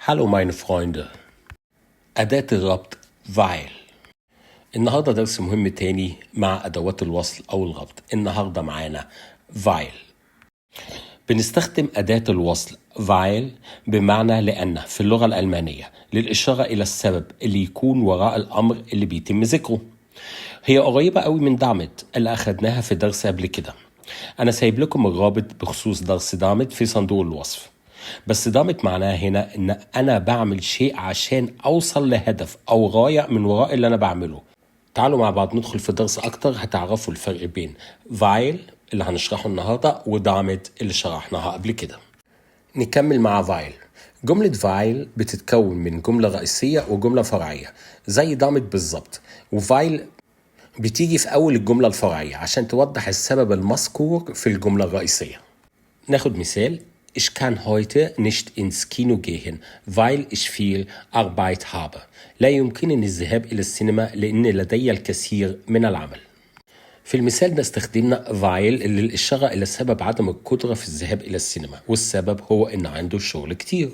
Hallo meine Freunde. أداة الربط weil. النهاردة درس مهم تاني مع أدوات الوصل أو الربط. النهاردة معانا weil. بنستخدم أداة الوصل weil بمعنى لأن في اللغة الألمانية للإشارة إلى السبب اللي يكون وراء الأمر اللي بيتم ذكره. هي قريبة قوي من damit اللي أخدناها في درس قبل كده. أنا سايب لكم الرابط بخصوص درس damit في صندوق الوصف. بس damit معناها هنا إن أنا بعمل شيء عشان أوصل لهدف أو غاية من وراء اللي أنا بعمله. تعالوا مع بعض ندخل في درس أكتر، هتعرفوا الفرق بين weil اللي هنشرحه النهاردة و damit اللي شرحناها قبل كده. نكمل مع weil. جملة weil بتتكون من جملة رئيسية وجملة فرعية زي damit بالظبط، و weil بتيجي في أول الجملة الفرعية عشان توضح السبب المذكور في الجملة الرئيسية. ناخد مثال: Ich kann heute nicht ins Kino gehen, weil ich viel Arbeit habe. لا يمكنني الذهاب إلى السينما لأن لدي الكثير من العمل. في المثال ده استخدمنا weil للإشارة إلى سبب عدم القدرة في الذهاب إلى السينما، والسبب هو إن عنده شغل كتير.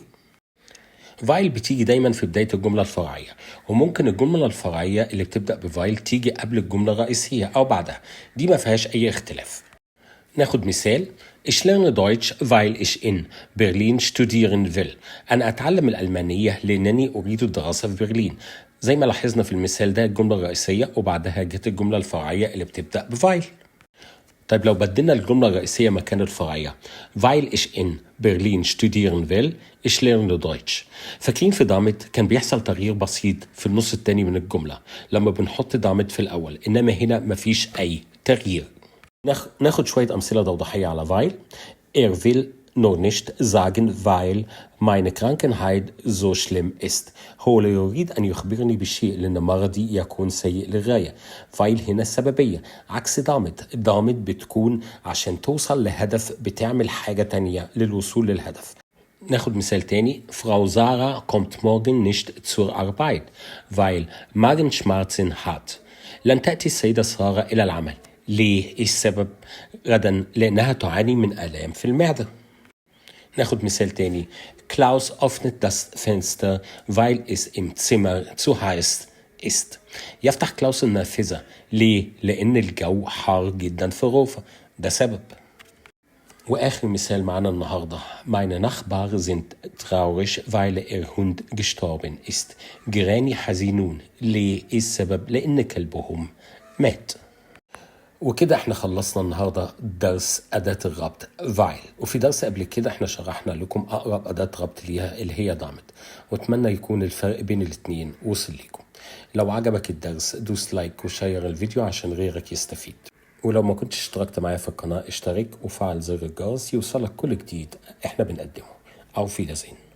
weil بتيجي دايما في بداية الجملة الفرعية، وممكن الجملة الفرعية اللي بتبدأ ب weil تيجي قبل الجملة الرئيسية أو بعدها، دي ما فيهاش أي اختلاف. ناخد مثال: Ich lerne Deutsch, weil ich in Berlin studieren will. أنا أتعلم الألمانية لأنني أريد الدراسة في برلين. زي ما لاحظنا في المثال ده، الجملة الرئيسية وبعدها جت الجملة الفرعية اللي بتبدأ ب weil. طيب، لو بدلنا الجملة الرئيسية مكان الفرعية: weil ich in Berlin studieren will, ich lerne Deutsch. فاكرين في damit كان بيحصل تغيير بسيط في النص التاني من الجملة لما بنحط damit في الأول، إنما هنا مفيش أي تغيير. ناخد شوية أمثلة توضيحية على weil. Er will nur nicht sagen, weil meine Krankheit so schlimm ist. هو لا يريد أن يخبرني بشيء لأن مرضي يكون سيء للغاية. weil هنا سببية عكس damit. damit بتكون عشان توصل لهدف، بتعمل حاجة تانية للوصول للهدف. ناخد مثال تاني: Frau Sarah kommt morgen nicht zur Arbeit, weil Magenschmerzen hat. لن تأتي السيدة سارة إلى العمل. ليه؟ إيه السبب؟ غدا؟ لأنها تعاني من آلام في المعدة. ناخد مثال تاني: Klaus öffnet das Fenster, weil es im Zimmer zu heiß ist. يفتح كلاوس النافذة. ليه؟ لأن الجو حار جدا في الغرفة. ده سبب. وآخر مثال معنا النهاردة: Meine Nachbarn sind traurig, weil ihr Hund gestorben ist. جيراني حزينون. ليه؟ إيه السبب؟ لأن كلبهم مات. وكده احنا خلصنا النهارده درس أداة الربط weil. وفي درس قبل كده احنا شرحنا لكم أقرب أداة ربط ليها اللي هي damit، واتمنى يكون الفرق بين الاتنين وصل لكم. لو عجبك الدرس دوس like وشير الفيديو عشان غيرك يستفيد، ولو ما كنتش اشتركت معايا في القناة اشترك وفعل زر الجرس يوصلك كل جديد احنا بنقدمه. Auf Wiedersehen.